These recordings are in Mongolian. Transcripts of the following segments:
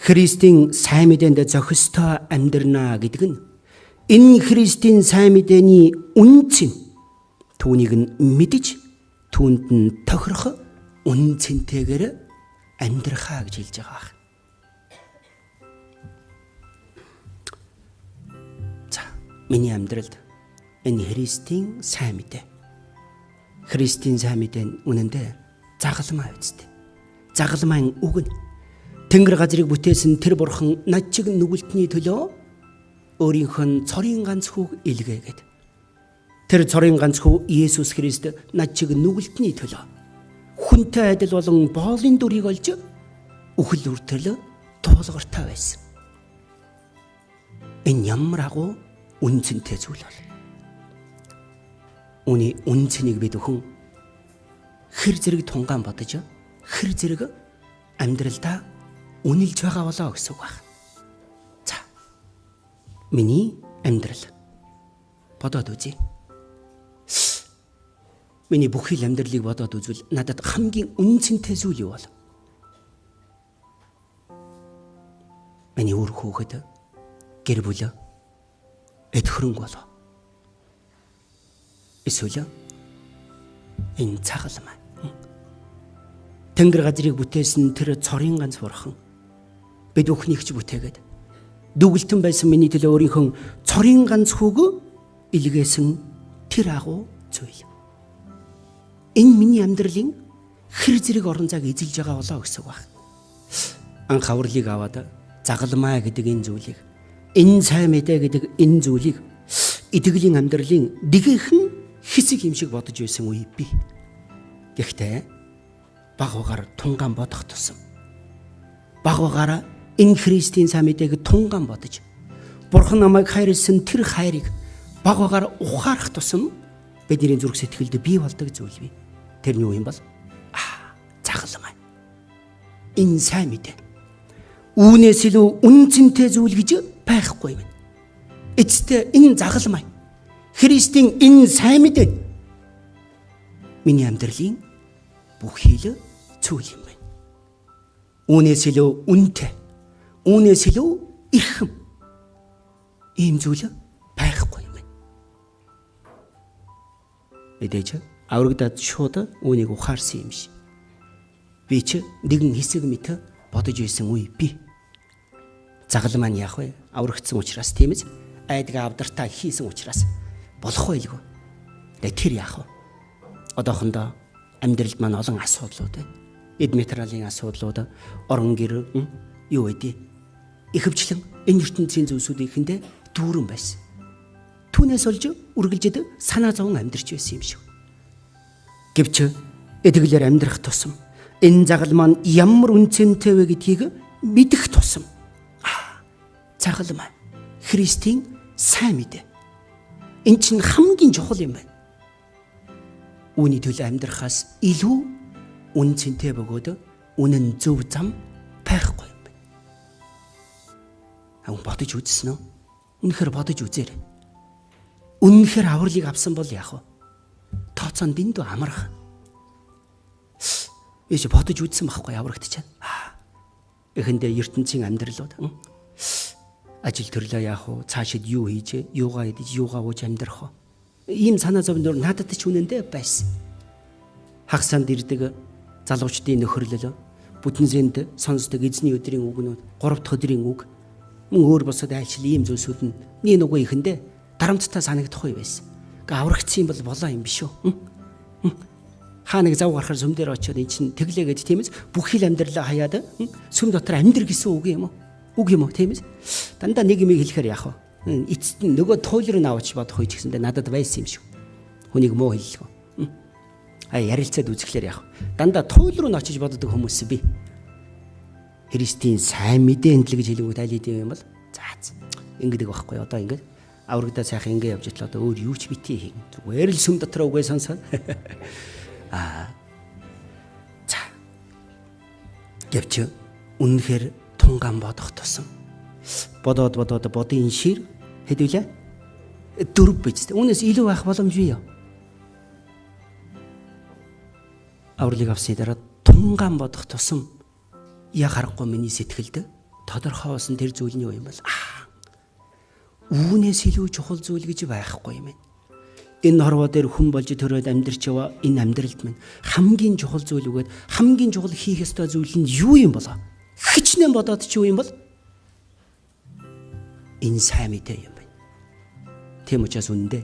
Христийн сайн мэдээнд зохистой амьдрнаа гэдэг нь энэ Христийн сайн мэдээний үнцэн түүнийг нь мэдж түүнд нь тохирох үнэн цэнтэйгээр амьдрахаа гэж хэлж байгаа байх. За, миний амьдралд энэ Христийн сайн мэдээ. Христийн сайн мэдээ нь үнэндээ загалмай үсттэй. Загалмайн үг нь Тэнгэр газрыг бүтээсэн тэр бурхан над чиг нүгэлтний төлөө өөрийнх нь цорын ганц хүүг илгээгээд тэр цорын ганц хүү Есүс Христ над чиг нүгэлтний төлөө хүнтэй адил болон боолын дүрийг олж үхэл үртэл туулгартай байсан. Энэ ямар агуу үн цэнтэй зүйл бол. Үүний үн цэнийг бид бүхэн хэр зэрэг тунгаан бодож, хэр зэрэг амьдралдаа үнэлж байгаа болоо гэсэн үг байна. За. Миний амьдрал бодоод үзье. Миний бүхий л амьдралыг бодоод үзвэл надад хамгийн үнэн цэнтэй зүйл юу бол? Миний үр хүүхэд, гэр бүл, эд хөрөнгө болов. Эсвэл энэ цагаалмай. Тэнгэр газрыг бүтээсэн тэр цорын ганц бурхан бид бүхнийг ч бүтээгээд дүгэлтэн байсан миний төлөө өөрийнхөө цорын ганц хүүг илгээсэн тэр агуу зүйл. Энэ миний амьдралын хэр зэрэг орон зайг эзэлж байгаа болоо гэсэн үг байна. Анх авралыг аваад загалмай гэдэг энэ зүйлийг, энэ сайн мэдээ гэдэг энэ зүйлийг итгэлийн амьдралын нэгэн хэсэг юм шиг бодож байсан үе би. Гэхдээ баг багаар тунгаан бодох тусам баг багаараа энэ Христийн сайн мэдээг тунгаан бодож Бурхан намайг хайрлсан тэр хайрыг баг багаар ухаарах тусам бидний зүрх сэтгэлд бий болдог зүйл бий. Тэр нь юу юм бол? Загалмай. Энэ сайн мэдээ. Үүнээс илүү үнэн цэнтэй зүйл гэж байхгүй юм. Эцэстээ энэ загалмай. Христийн энэ сайн мэдээ миний амьдралын бүхий л зүйл юм байна. Үүнээс илүү үнэтэй, үүнээс илүү эрхэм ийм зүйл байхгүй юм байна. Мэдээж аврагдаад шууд үүнийг ухаарсан юм шиг. Би ч нэгэн хэсэг мэт бодож байсан үе би. Загалмай нь яах вэ? Аврагдсан учраас тийм ээ. Айдгаа авдартаа хийсэн учраас болох байлгүй. Тэгээ тэр яах вэ? Одоохондоо амьдралд маань олон асуудлууд байна. Эд материалын асуудлууд, орон гэр, юу вэ? Ихэвчлэн энэ ертөнцийн зүйлсүүд ихэндээ дүүрэн байсан. Түүнээс олж үргэлжид санаа зовон амьдарч байсан юм шиг. Гэвч итгэлээр амьдрах тусам энэ загалмай нь ямар үн цэнтэй вэ гэдгийг мэдэх тусам загалмай Христийн сайн мэдээ. Энэ чинь хамгийн чухал юм байна. Үүний төлөө амьдрахаас илүү үн цэнтэй бөгөөд үнэн зөв зам байхгүй юм байна. Ам бодож үзсэн үү? Үнэхээр бодож үзээрэй. Үнэхээр авралыг авсан бол яах вэ? Тооцоо нь дэндүү амархан. Би ч бодож үзсэн байхгүй аврагдчихаа. Эхэндээ ертөнцийн амьдралууд ажил төрлөө яах вэ? Цаашид юу хийж, юугаа идэж, юугаа ууж амьдрах вэ? Ийм санаа зовноор надад ч үнэндээ байсан. Хагасанд ирдэг залуучдын нөхөрлөл, бүтэн зэнд сонсдог эзний өдрийн үгнүүд, 3 дахь өдрийн үг, мөн өөр бусад айлчил ийм зүйлсүүд нь нэг нөгөө ихэндээ дарамттай санагдах үе байсан. Гэ аврагдсан юм бол болоо юм биш үү? Хаа нэг зав гарахаар сүм дээр очиод эн чинь тэглээгээд тийм ээ бүх хил амьдралаа хаяад сүм дотор амьдр гэсэн үг юм уу? Үг юм уу тийм ээ? Дандаа нэг юм хэлэхээр яах вэ? Эцэст нь нөгөө туйл руу авч бодох үе ч гэсэндээ надад байсан юм шиг. Хүнийг муу хэллээ. А ярилцаад үзэхлээр яах вэ? Дандаа туйл руу н очиж боддог хүмүүс би. Христийн сайн мэдээ энэ л гэж хэлэнгүүт аль хэдийн юм бол за ингэдэг байхгүй одоо ингэ аврагдаа сайхан ингэ явж итэл одоо өөр юу ч битгий хийн. Зүгээр л сүм дотор үгээ сонсоод. За. Гэвч үнэхээр тунгаан бодох тусам бодоод бодоод бодын шир хэдвүлээ дөрв биз. Үүнээс илүү байх боломжгүй юу? Авралыг авсны дараа тунгаан бодох тусам яг харахгүй миний сэтгэлд Тодорхой болсон тэр зүйл нь юу юм бол үүнээс илүү чухал зүйл гэж байхгүй юм байна. Энэ хорвоо дээр хүн болж төрөөд амьдарч яваа энэ амьдралд минь хамгийн чухал зүйл үгээд хамгийн чухал хийх ёстой зүйл нь юу юм бол? Хичнээн бодоод чи юу юм бол? Энэ сайн мэдээ юм байна. Тийм учраас үнэндээ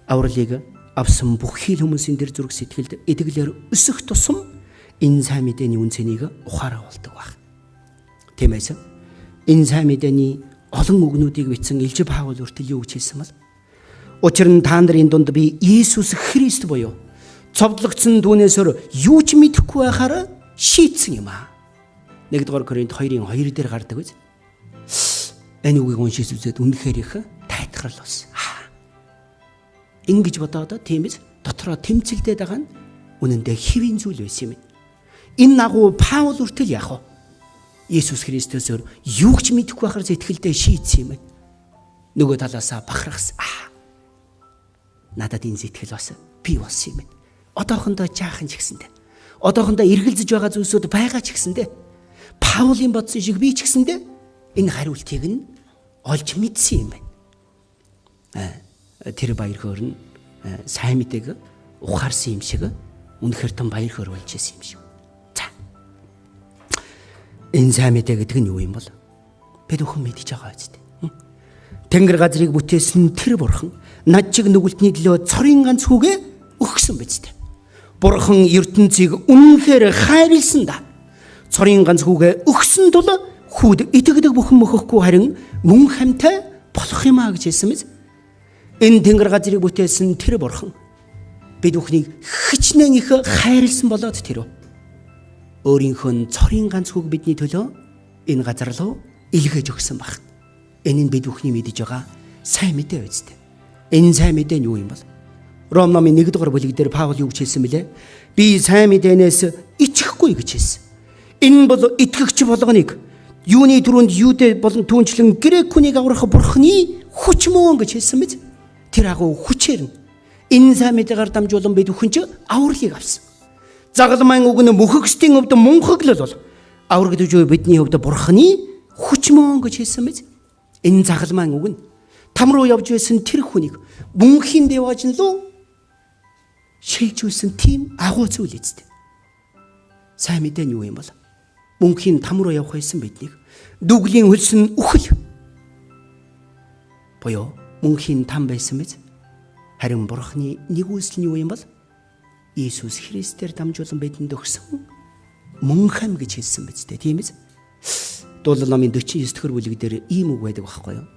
авралыг авсан бүх хил хүмүүсийн тэр зүрх сэтгэлд итгэлээр өсөх тусам энэ сайн мэдээний үн цэнийг ухаараа болдог байх. Тиймээс энэ сайн мэдээний олон үгнүүдийг бичсэн Илж Паул хүртэл юу гэж хэлсэн бол? Учир нь та нарын дунд би Иесус Христ буюу цовдлогдсон түүнээсээр юу ч мэдэхгүй байхаар шийдсэн юм аа. 1-р Коринт 2-2 дээр гардаг биз? Энэ үгийг уншиж үзээд үнэхээр их тайтгарл болсон. Ингэж бодоод тийм биз? Дотроо тэмцэлдээд байгаа нь үнэндээ хэвийн зүйл байсан юм. Энэ агуу Паул хүртэл яах вэ? Иесус Христосоор юу ч мэдэхгүй байхаар сэтгэлдээ шийдсэн юм байна. Нөгөө талаасаа бахархсан. Надад энэ сэтгэл бас бий болсон юм байна. Одоохондоо жаахан ч гэсэндээ. Одоохондоо эргэлзэж байгаа зүйлсүүд байгаа ч гэсэндээ. Паулын бодсон шиг би ч гэсэндээ энэ хариултыг нь олж мэдсэн юм байна. Тэр баяр хөөр нь сайн мэдээг ухаарсан юм шиг үнэхээр том баяр хөөр болж исэн юм шиг. За. Энэ сайн мэдээ гэдэг нь юу юм бол? Бид бүхэн мэдж байгаа биз дээ. Тэнгэр газрыг бүтээсэн тэр бурхан над чиг нүгэлтний төлөө цорын ганц хүүгээ өгсөн биз дээ. Бурхан ертөнцийг үнэхээр хайрлсан да. Цорын ганц хүүгээ өгсөн тул хүүд итгэдэг бүхэн мөхөхгүй харин мөн хамтай болох юм а гэж хэлсэн биз. Энэ тэнгэр газрыг бүтээсэн тэр бурхан бид бүхнийг хичнээн их хайрлсан болоод тэр өөрийнхөө цорын ганц хүүг бидний төлөө энэ газар руу илгээж өгсөн баг. Энэ нь бид бүхний мэдэж байгаа сайн мэдээ биз дээ. Энэ сайн мэдээ нь юу юм бол? Ром номын 1-р бүлэг дээр Паул юу гэж хэлсэн бэлээ? Би сайн мэдээнээс ичихгүй гэж хэлсэн. Энэ бол итгэгч болгоныг юуны түрүүнд юудэ болон түүнчлэн грек хүнийг аврах бурхны хүч мөн гэж хэлсэн биз? Тэр агуу хүчээр нь энэ сайн мэдээгээр дамжуулан бид бүхэн ч авралыг авсан. Загалмайн үг нь мөхөгсдийн өвд мунхаглал бол аврагдаж буй бидний хувьд бурхны хүч мөн гэж хэлсэн биз? Энэ загалмайн үг нь там руу явж байсан тэр хүнийг мөнхийн дэваажин руу шилжүүлсэн тийм агуу зүйл эцтэй. Сайн мэдээ нь юу юм бол? Мөнхийн там руу явах байсан биднийг нүглийн хөлсөн үхэл буюу мөнхийн там байсан биз? Харин бурхны нэгүсэл нь юу юм бол? Иесус Христээр дамжуулан бидэнд өгсөн мөнх ам гэж хэлсэн биз дээ, тийм биз? Дуулал номын 49 дэх бүлэг дээр ийм үг байдаг байхгүй юу?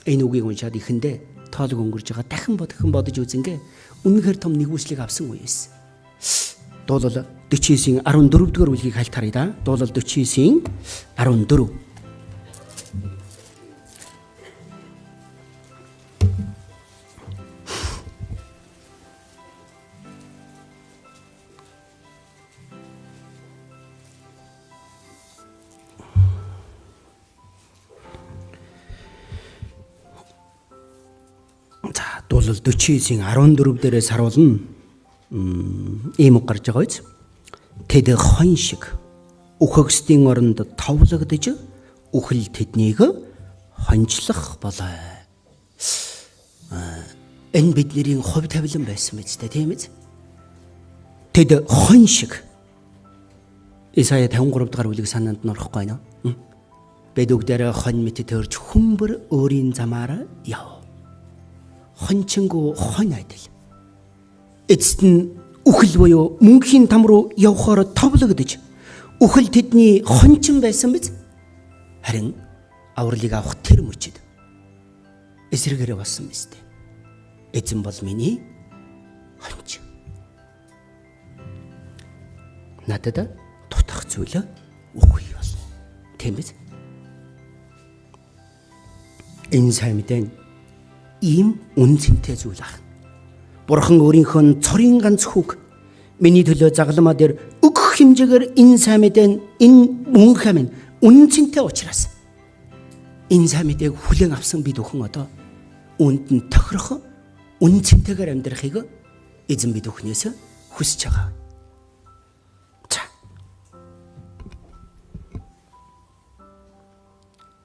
Энэ үгийг уншаад ихэндээ тоолог өнгөрж байгаа дахин бодож үзэнгээ үнэхээр том нэгүслийг авсан үе байсан. Дуулал 49-ийн 14 дугаар бүлгийг хальт харъя да. Дуулал 49-ийн 14. За, дуулал 49-ийн 14 дээрээс харуулна. Ийм үг гарч байгаа биз? Тэд хон шиг үхэгсдийн оронд товлогдож үхэл тэднийг хончлох болоо. Энэ бидний хувь тавилан байсан биз дээ, тийм биз? Тэд хон шиг. Исая 53 дугаар бүлэг санаанд нь орохгүй байна. Бид бүгдээрээ хон мэт төрж хүмүүр өөрийн замаар яв. Хончингүү хон адил. Эцэст нь үхэл буюу мөнхийн там руу явхоор товлогдож үхэл тэдний хончин байсан биз? Харин авралыг авах тэр мөчид эсрэгээрээ болсон биз дээ. Эзэн бол миний хончин. Надад дутах зүйл үгүй болно. Тийм биз? Энэ сайн мэдээ ийм үн цэнтэй зүйл ах. Бурхан өөрийнхөө цорын ганц хүүг миний төлөө загалмаа дээр өгөх хэмжээгээр энэ сайн мэдээ нь энэ мөнх амь үн цэнтэй учраас энэ сайн мэдээг хүлээн авсан бид бүхэн одоо үүнд нь тохирох үн цэнтэйгээр амьдрахыг эзэн бид бүхнээс хүсэж байгаа. За.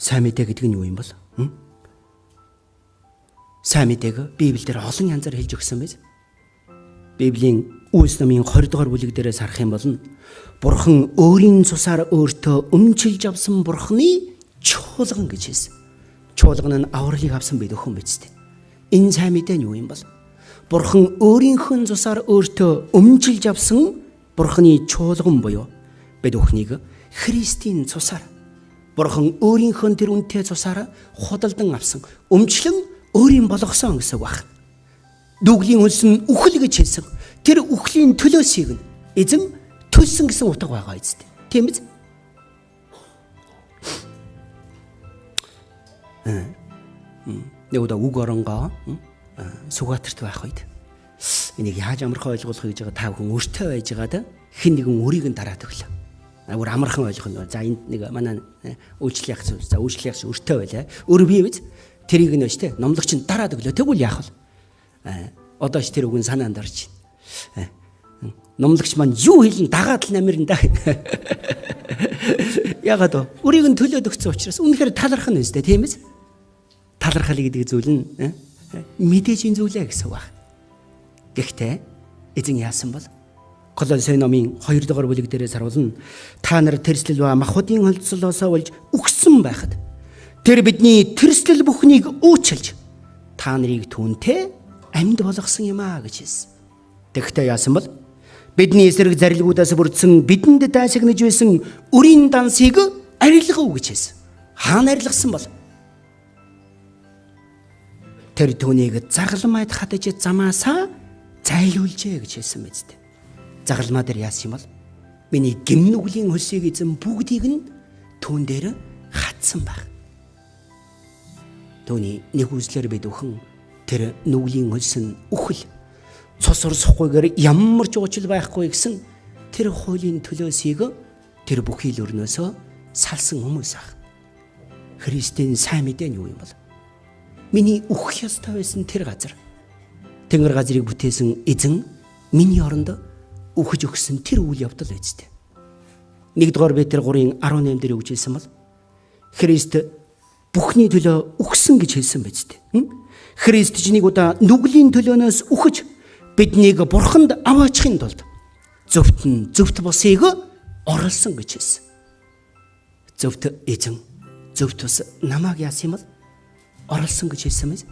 Сайн мэдээ гэдэг нь юу юм бол? Сайн мэдээг Библиэлд олон янзаар хэлж өгсөн биз? Библийн Үйлс номын 20 дугаар бүлэг дээрээс харах юм бол Бурхан өөрийн цусаар өөртөө өмчилж авсан Бурханы чуулган гэж хэлсэн. Чуулган нь авралыг авсан бид өхөн биз дээ. Энэ сайн мэдээ нь юу юм бол? Бурхан өөрийнхөө цусаар өөртөө өмчилж авсан Бурханы чуулган буюу бид бүхнийг Христийн цусаар Бурхан өөрийнхөө тэр үнэтэй цусаар худалдан авсан, өмчлөн өөрийн болгосон гэсэн үг байна. Нүглийн хөлс нь үхэл гэж хэлсэн. Тэр үхлийн төлөөсийг нь эзэн төлсөн гэсэн утга байгаа үстэй. Тийм биз? Нэг удаа үг оронгоо Сүхбаатарт байх үед энийг яаж амархан ойлгуулах гэж байгаа та бүхэн өөртөө байж байгаад хэн нэгэн өрийг нь дараад өглөө. Өөр амархан ойлгох нь. За энд нэг манай үйлчлэх яах за үйлчлэх яах өртөө байлаа. Өөр би биз? Тэрийг нь шүү дээ. Номлогч нь дараад өглөө. Тэгвэл яах вэ? Одоо ч тэр үг нь санаанд орж байна. Номлогч маань юу хэлэн дагаад л намирна да. Ягаад вэ? Өрийг нь төлөөд өгсөн учраас үнэхээр талархах нь үстэй, тийм биз? Талархал гэдэг зүйл нь мэдээж энэ зүйлээ гэсэн үг байна. Гэхдээ эзэн яасан бол Колосей номын 2 дугаар бүлэг дээрээс харуулна. Та нар тэрслэл ба махбодын холцлоосоо болж үхсэн байхад тэр бидний тэрслэл бүхнийг уучлж та нарыг түүнтэй амьд болгосон юм аа гэж хэлсэн. Тэгэхдээ яасан бол бидний эсрэг зарилгуудаас бүрдсэн бидэнд дайсагнаж байсан өрийн дансыг арилгав гэж хэлсэн. Хаана арилгасан бол? Тэр түүнийг загалмайд хатаж замаасаа зайлуулжээ гэж хэлсэн мэт. Загалмаа дээр яасан юм бол миний гимнүглийн хөлсийг эзэн бүгдийг нь түүн дээр хатсан баг. Түүний нэг үзлэр бид өхөн тэр нүглийн хөлс нь үхэл цус урсахгүйгээр ямар ч уучлал байхгүй гэсэн тэр хуулийн төлөөсийг тэр бүхий л өрнөөсөө салсан хүмүүс ах. Христийн сайн мэдээ нь юу юм бол? Миний үхэх ёстой байсан тэр газар Тэнгэр газрыг бүтээсэн эзэн миний оронд үхэж өгсөн тэр үйл явдал үсттэй. 1-р Петр 3:18 дээр үгж хэлсэн бол Христ бүхний төлөө үхсэн гэж хэлсэн биз дээ. Христ ч нэг удаа нүглийн төлөөнөөс үхэж биднийг бурханд аваачихын тулд зөвхт нь зөвхт бусыг оруулсан гэж хэлсэн. Зөвхт эзэн зөвхт бас намайг яасан юм бол оруулсан гэж хэлсэн биз.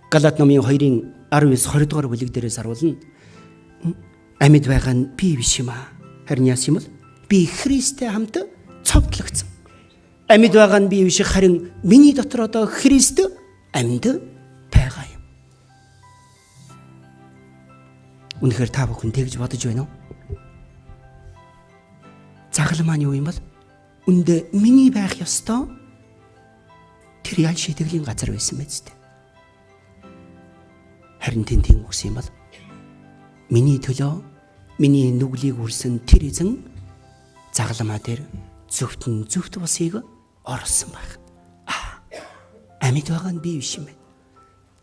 Галат номын 2-ын 19 20 дугаар бүлэг дээрээс харуулна. Амьд байгаа нь би биш юм аа. Харин яасан юм бол би Христтэй хамт цовдлогдсон. Амьд байгаа нь би биш харин миний дотор одоо Христ амьд байгаа юм. Үнэхээр та бүхэн тэгж бодож байна уу? Загал маань юу юм бол? Үндэ миний байх ёстой тэр ял шийтгэлийн газар байсан мэт. Харин тэн тийм үгс юм бол миний төлөө миний нүглийг үрсэн тэр эзэн загалмаа дээр зөвхөн зөвхт бусыг оруулсан байх. Амьд байгаа нь би биш юм байна.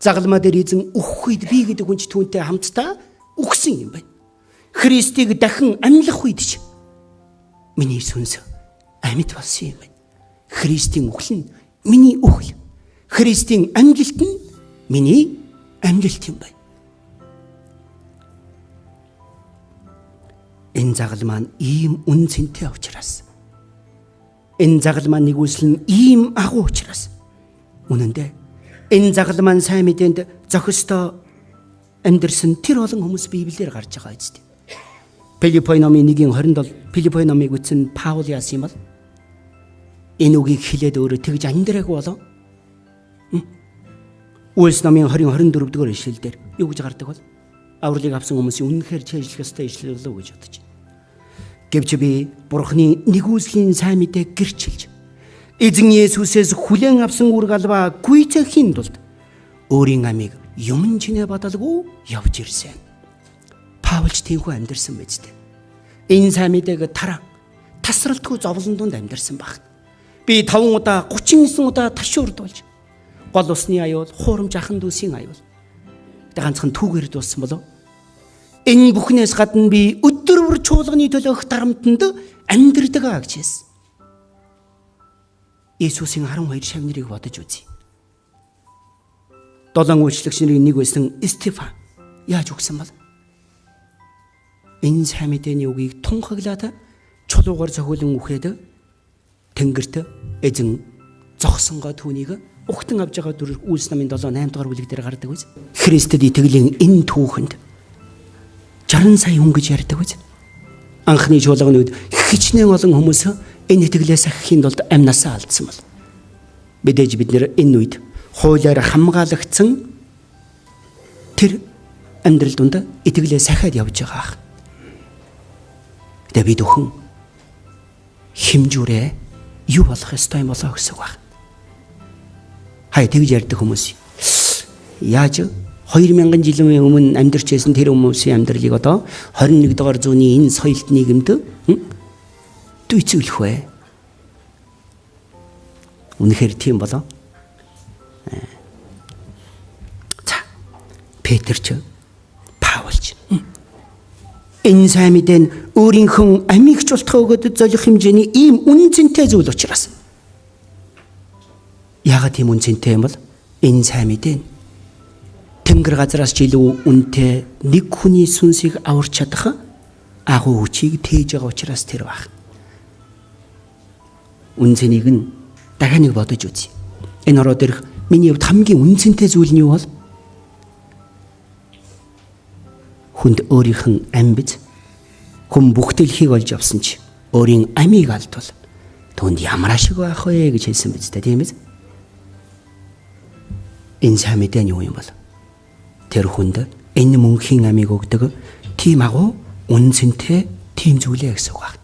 Загалмаа дээр эзэн үхэх үед би гэдэг хүн ч түүнтэй хамтдаа үхсэн юм байна. Христийг дахин амьлах үед ч миний сүнс амьд болсон юм байна. Христийн үхэл нь миний үхэл. Христийн амьлалт нь миний амьлалт юм байна. Энэ загал маань ийм үн цэнтэй учраас энэ загал маань нэгүсэл нь ийм агуу учраас үнэн дээр энэ загал маань сайн мэдээнд зохистой амьдэрсэн тэр олон хүмүүс Библиэр гарч байгаа үст. Филиппой номын 1:27 Филиппой номыг бичсэн Паул яасан юм бол энэ үгийг хэлээд өөрөө тэгж амьдраагүй болов. Үйлс номын 20-24 дугаар ишлэл дээр юу гэж гардаг бол? Авралыг авсан хүмүүсийн үнэнхээр чэйжлэх ёстой ишлэл болов гэж бодож байна. Гэвч би Бурхны нэгүслийн сайн мэдээг гэрчилж эзэн Есүсээс хүлээн авсан үүрэг албаа гүйцэхийн тулд өөрийн амийг юмн чинээ бодолгүй явж ирсэн. Паулч тийхүү амьдэрсэн биз дээ. Энэ сайн мэдээг тараа тасралтгүй зовлон дунд амьдэрсэн баг. Би 5 удаа 39 удаа ташуурдуулж гол усны аюул, хуурамч ахан дүүсийн аюул. Тэ ганцхан түүгээр дууссан болов. Энэ бүхнээс гадна би өдөр бүр чуулганы төлөөх дарамтанд амьдэрдэг аа гэж хэлсэн. Иесусийн 12 шавь нарыг бодож үзье. 7 үйлчлэгч нарын нэг байсан Стефан яаж үхсэн бол? Энэ сайн мэдээний үгийг тунхаглаад чулуугаар зохиолон үхээд тэнгэрт эзэн зогсонгоо түүнийг ухтан авж байгаа дүр Үйлс намын 7 8 дугаар бүлэг дээр гардаг биз. Христэд итгэлийн энэ түүхэнд 60 сая хүн гэж ярьдаг биз. Анхны чуулганы үед хичнээн олон хүмүүс энэ итгэлээс ахихын тулд амнасаа алдсан бол. Мэдээж бид нэр энэ үед хуулиар хамгаалагдсан тэр амьдрал дунд итгэлээ сахиад явж байгаа ах. Тэгээ бид өхөн хэмжүүрээ юу болох ёстой юм болоо гэсэн үг баг. Хай тэгж ярьдаг хүмүүс яаж 2000 жилийн өмнө амьдарч байсан тэр хүмүүсийн амьдралыг одоо 21 дугаар зууны энэ соёлт нийгэмд дүйцүүлэх вэ? Үнэхээр тийм болоо. За Петр ч Паул ч энэ сайн мэдээ нь өөрийнхөө амийг ч болтгоо өгөөд золих хэмжээний ийм үнэн цэнтэй зүйл учраас. Яагаад тийм үнэн цэнтэй юм бол? Энэ сайн мэдээ нь тэнгэр газраас ч илүү үнэтэй нэг хүний сүнсийг аварч чадах агуу хүчийг тээж байгаа учраас тэр баг. Үнэн цэнийг нь дахиад нэг бодож үзье. Энэ ороо дээрх миний хувьд хамгийн үнэн цэнтэй зүйл нь юу бол? Хүнд өөрийнх нь ам биз, хүн бүх дэлхийг олж авсан ч өөрийн амийг алдвал түүнд ямар ашиг байх вэ гэж хэлсэн биз дээ, тийм биз? Энэ сайн мэдээ нь юу юм бол? Тэр хүнд энэ мөнхийн амийг өгдөг тийм агуу үнэн цэнтэй тийм зүйлээ гэсэн үг байна.